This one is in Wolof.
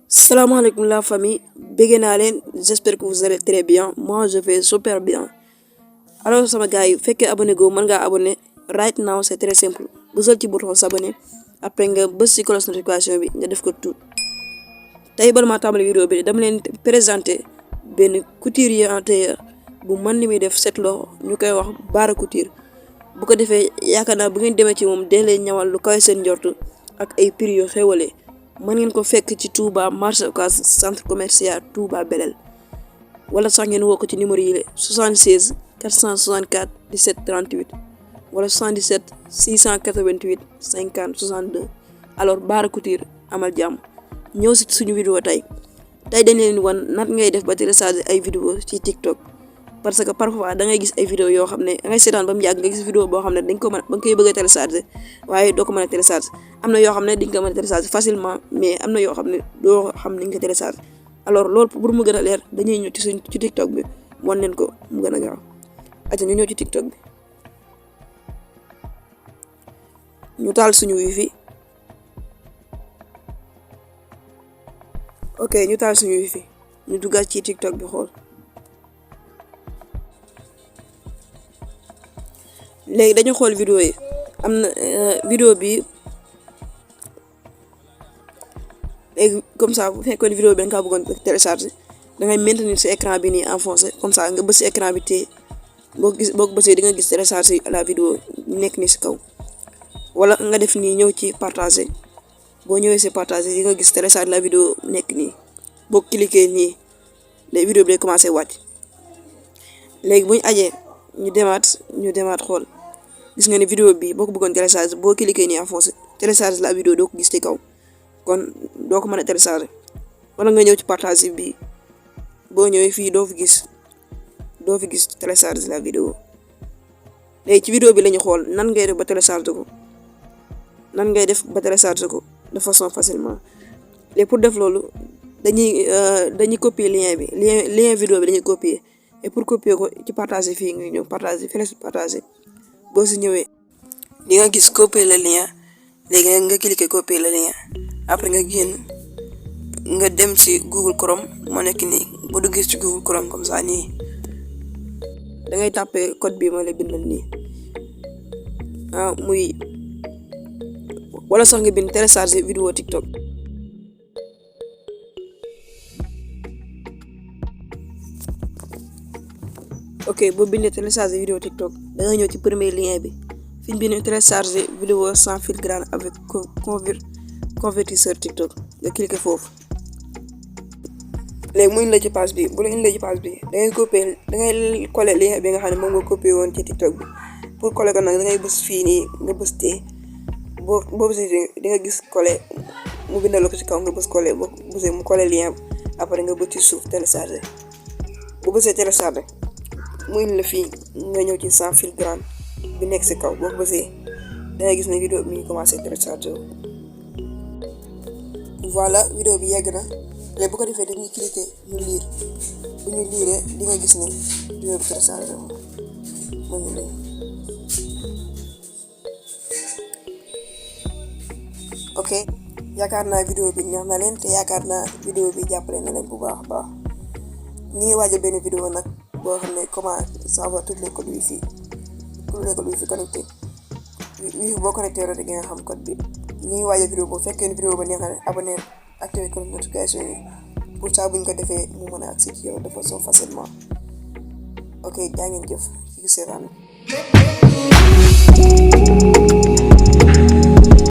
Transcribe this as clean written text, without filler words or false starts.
Salam alaikum la famille, j'espère que vous allez très bien. Moi je vais super bien. Alors sama gars yi fekkee abonné go mën ngaa abonné right now, c'est très simple. Bësal ci bouton s'abonner après nga bës ci cloche notification bi nga def ko tout. Tey bala maa tàmbali vidéo bi dama leen présenter benn couturier en tailleur bu man li muy def set loxo ñu koy wax baara couture. Bu ko defee yaakaar naa bu ngeen demee ci moom dee leen ñawal lu kawe seen njort ak ay prix yu xéwalee. Mën ngeen ko fekk ci Touba marché Ocass centre commercial Touba Belel wala sax ngeen woo ko ci numéro yi 76 464 17 38 wala 77 688 50 62. Alors baara couture amal jàmm ñëw si suñu vidéo tey dañ leen wan nat ngay def ba télécharger ay vidéo ci TikTok. Parce que parfois da ngay gis ay vidéo yoo xam ne da ngay seetaan ba mu yàgg nga gis vidéo boo xam ne dañ ko mën ba nga koy bëgg a télécharger waaye doo ko mën a télécharger. Am na yoo xam ne di nga ko mën a télécharger facilement mais am na yoo xam ne doo xam ni nga ko télécharger. Alors loolu pour mu gën a leer dañuy ñëw ci TikTok bi wan leen ko mu gën a gaaw. Aca ñu ñëw ci TikTok bi ñu taal suñu wifi. Ok ñu taal suñu wifi ñu duggaat ci TikTok bi xool. Léegi dañu xool vidéo yi am na vidéo bi léegi comme ça bu fekkoon vidéo bi da nga kaa bëggoon télécharger da ngay maintenir sa écran bi nii enfoncé comme ça nga bës si écran bi te boo ko bësee di nga gis télécharger la vidéo nekk nii si kaw. Wala nga def nii ñëw ci partager boo ñëwee si partager di nga gis télécharger la vidéo nekk nii boo cliquer nii les vidéo bi day commencé wàcc. Léegi bu ñu ajee ñu demaat xool. Gis nga ni vidéo bi boo ko bëggoon télécharger boo cliquer nii enfoncé télécharger la vidéo doo ko gis ci kaw kon doo ko mën a télécharger. Wala nga ñëw ci partager bi boo ñëwee fii doo fi gis télécharger la vidéo. Léegi ci vidéo bi la ñu xool nan ngay def ba télécharger ko de façon facilement. Léegi pour def loolu dañuy copier lien bi lien vidéo bi dañuy copier. Et pour copier ko ci partager fii nga ñëw partager flèche partager boo si ñëwee di nga gis copier le lien. Léegi nga cliquer copier le lien après nga génn nga dem ci Google Chrome moo nekk nii boo duggee ci Google Chrome comme ça nii da ngay tàppee code bi ma la bindal nii muy wala sax nga bind télécharger vidéo TikTok. Ok boo bindee télécharger vidéo TikTok da nga ñëw ci premier lien bi fi ñu bind télécharger vidéo sans Filigrane avec convertisseur TikTok nga cliquer foofu. Léegi mu indi la ci page bi bu la indi la ci page bi da ngay coller lien bi nga xam ne moom nga copier woon ci TikTok bi. Pour coller ko nag da ngay bës fii nii nga bës tee boo bësee di nga gis coller mu bindal ko ci kaw nga bës coller boo bësee mu coller lien après nga bës ci suuf télécharger bu bësee télécharger. mu indi la fii nga ñëw ci sans Filigrane bi nekk si kaw boo ko bësee da ngay gis ne vidéo bi mi ngi commencé télécharger. Voilà vidéo bi yegg na léegi bu ko defee dañuy cliquer ñu lire bu ñu lire di nga gis ne vidéo bi télécharger mu ngi nii. Ok yaakaar naa vidéo bi neex na leen te yaakaar naa vidéo bi jàppale na leen bu baax a baax. Ñi ngi waajal benn vidéo nag boo xam ne comment savoir tous les codes wifi connecté wifi boo connecté rek nga xam code bi. Ñi ngi waajal vidéo boobu fekkee ne vidéo ba neex na abonner activer cloche notification yi pour ça buñ ko defee mu mën a accès ci yow de façon facilement. Ok jaa ngeen jëf ci seetaan.